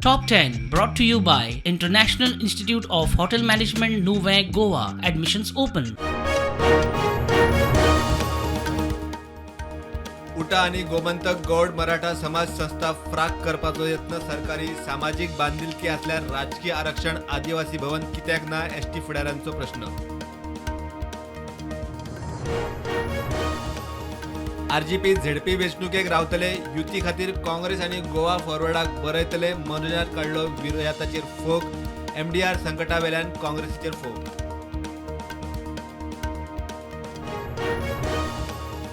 Top 10 brought to you by International Institute of Hotel Management, Nuvem, Goa. Admissions open. UTA आणि गोमंतक गौड मराठा समाज संस्था फ्राक करपाचो यत्न सरकारी सामाजीक बांदिलकी असल्यार राजकीय आरक्षण आदिवासी भवन कित्याक ना एसटी फुडाऱ्यांचो प्रश्न. आरजीपी झेडपी वेंचणुकेक रावतले, युती खातीर काँग्रेस आनी गोवा फॉरवर्डाक बरयतले. मनोजान काडलो विरोधाचेर फोग, एमडीआर संकटावेल्यान काँग्रेसीचेर फोग.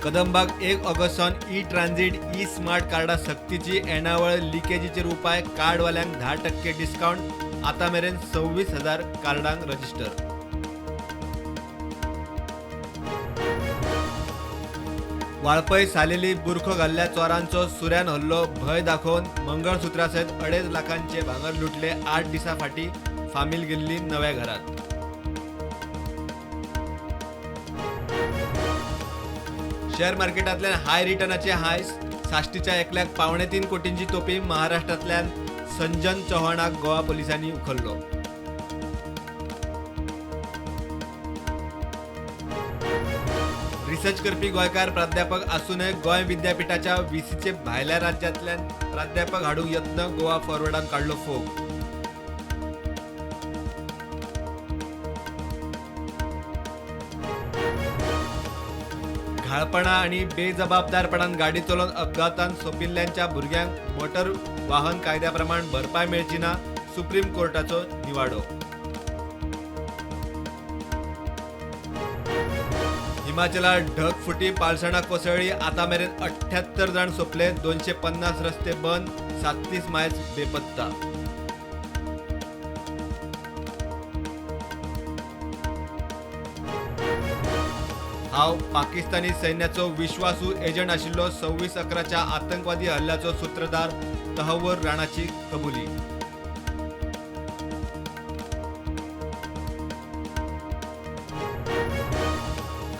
कदंबाक 1 ऑगस्ट सावन ई ट्रान्झिट ई स्मार्ट कार्डा सक्तीची, येणावळ लिकेजीचेर उपाय, कार्डवाल्यांक 10% डिस्कावंट, आतां मेरेन 26,000 कार्डांक रजिस्टर. वाळपय सालेली बुरखो घाल्ल्या चोरांचो सुऱ्यान हल्लो, भंय दाखोवन मंगळसुत्रा सयत 2.5 लाखांचे भांगर लुटले. 8 दिसां फाटीं फामील गेल्ली नव्या घरात. शेअर मार्केटांतल्यान हाय रिटर्नाचे हायस, साश्टीच्या एकल्याक 2.75 कोटींची तोपी. महाराष्ट्रांतल्यान संजन चव्हाणाक गोवा पोलिसांनी उखल्लो. रिसर्च करपी गोंयकार प्राध्यापक आसूनय गोंय विद्यापीठाच्या व्हीसीचे भायल्या राज्यांतल्यान प्राध्यापक हाडूंक यत्न, गोवा फॉरवर्डान काडलो फोग. घाळपणा आनी बेजबाबदारपणान गाडी चलोवन अपघातान सोंपिल्ल्यांच्या भुरग्यांक मोटर वाहन कायद्या प्रमाण भरपाय मेळची ना, सुप्रीम कोर्टाचो निवाडो. हिमाचलात ढगफुटी पालसणां कोसळ्ळी, आतां मेरेन 78 जाण सोंपले, 250 रस्ते बंद, 37 मायज बेपत्ता. हांव पाकिस्तानी सैन्याचो विश्वासू एजंट आशिल्लो, 26/11च्या आतंकवादी हल्ल्याचो सूत्रधार तहव्वूर राणाची कबुली.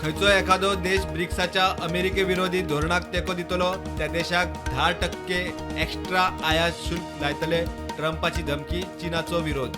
खंयचोय एखादो देश ब्रिक्साच्या अमेरिके विरोधी धोरणाक तेंको दितलो त्या देशाक 10% एक्स्ट्रा आयात शुल्क लायतले, ट्रंपाची धमकी, चीनाचो विरोध.